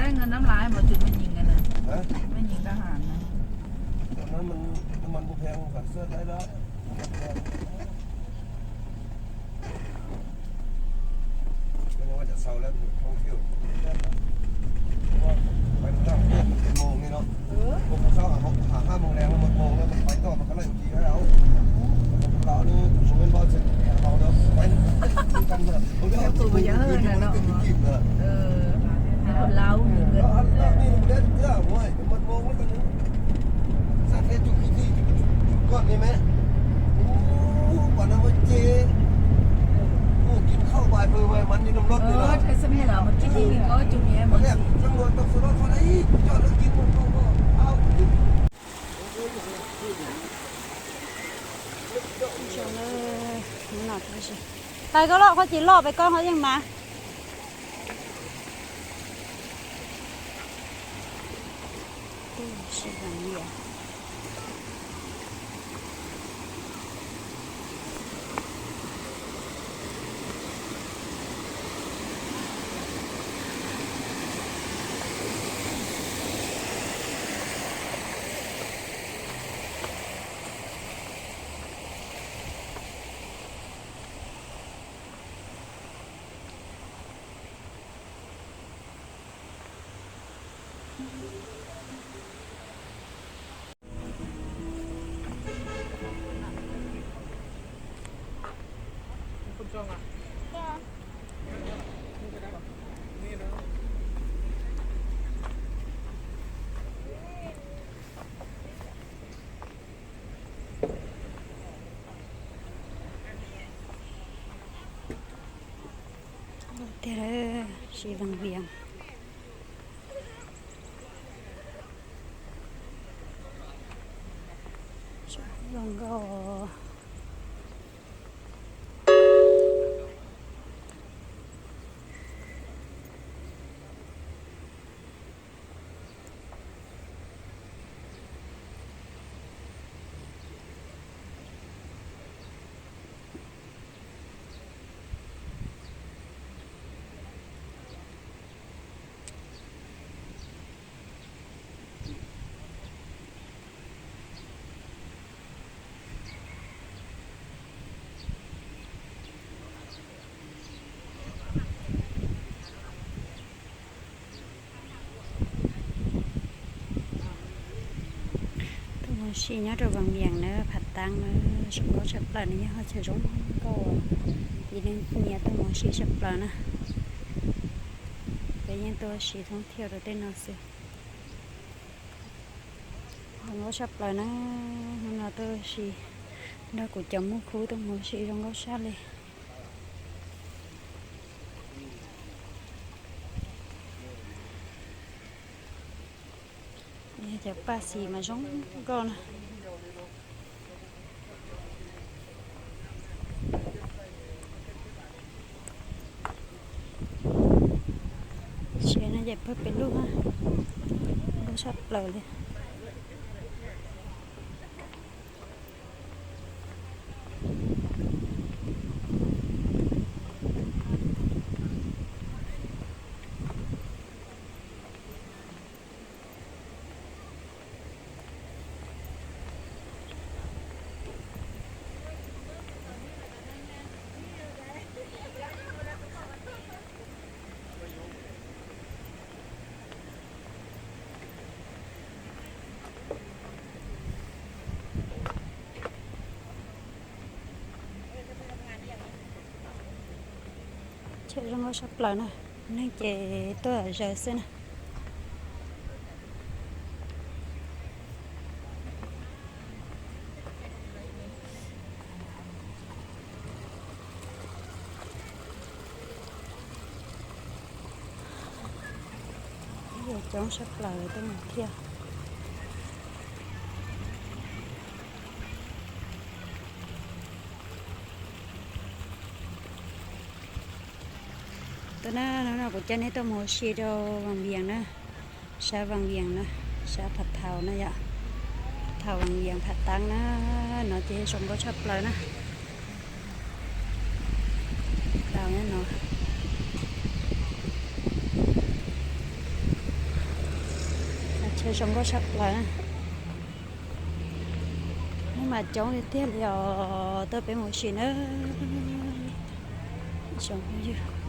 Cái ngân nắm lái mà chụp mới nhìn cái này. Hả? Mới nhìn tao hẳn này. Tao nói mình, tụi mình cũng theo sản xuất đấy đó. Cái nó chở sau lên không chịu. Quay một vòng, một mông đi nó. Một sáu, hả, hai mông đèn, một mông nó, một bánh to mà cái này chỉ cái áo. Một cái áo đi, một bên bao giờ, áo đó, bánh. Em tụi bây giờ hơn là nó. Kịp rồi. Ừ. Áo lau. Áo lau đi, một đêm, một mông nó. Sas thiab tug khib thij, tug koj li me. Ub, pom no muaj ceg. Ub, kib khauj vais pw vais mas li num loj li lawm. Pom liam, txaj muag tau xwb los txog ib coj lawv kib muag tau. Tais koj loj, koj tsis loj pes koj ho yeej mas. Tiag lawm, siv Vaj Viam. Zoo nkauj. Tuaj mus ua si nyob rau Vaj Viam na, Phav Taab na, zoo nkauj tshaj plaws na, nyob hauv chaw zoo nkauj, ces neeg nyias tuaj mus ua si tshaj plaws na. Peb yeej tuaj ua si thoob thiaj rau tej no xwb. Zoo nkauj tshaj plaws na, hnub no tuaj ua si nrog kuv cov muj khub tuaj mus ua si zoo nkauj tshaj li. Yog cov paj xis mas zoo nkauj na. Tsev no ces pawg pes lug na, nkauj tshaj plaws li. Tsev zoo nkauj tshaj plaws na, neeg ces tuaj zaws xwb na. Coob tshaj plaws tuaj mus thiab. Tuaj na, hnub no kuv coj nej tuaj mus ua si rau Vaj Viam na, sab Vaj Viam na, sab Phav Thau na yom, Phav Thau Vaj Viam Phav Taab na, no ces zoo nkauj tshaj plaws na. Tau no. Zoo nkauj tshaj plaws. Hnub mas coob tiag tiag li os, tuaj peb mus ua si nawb. Zoo phooj ywg.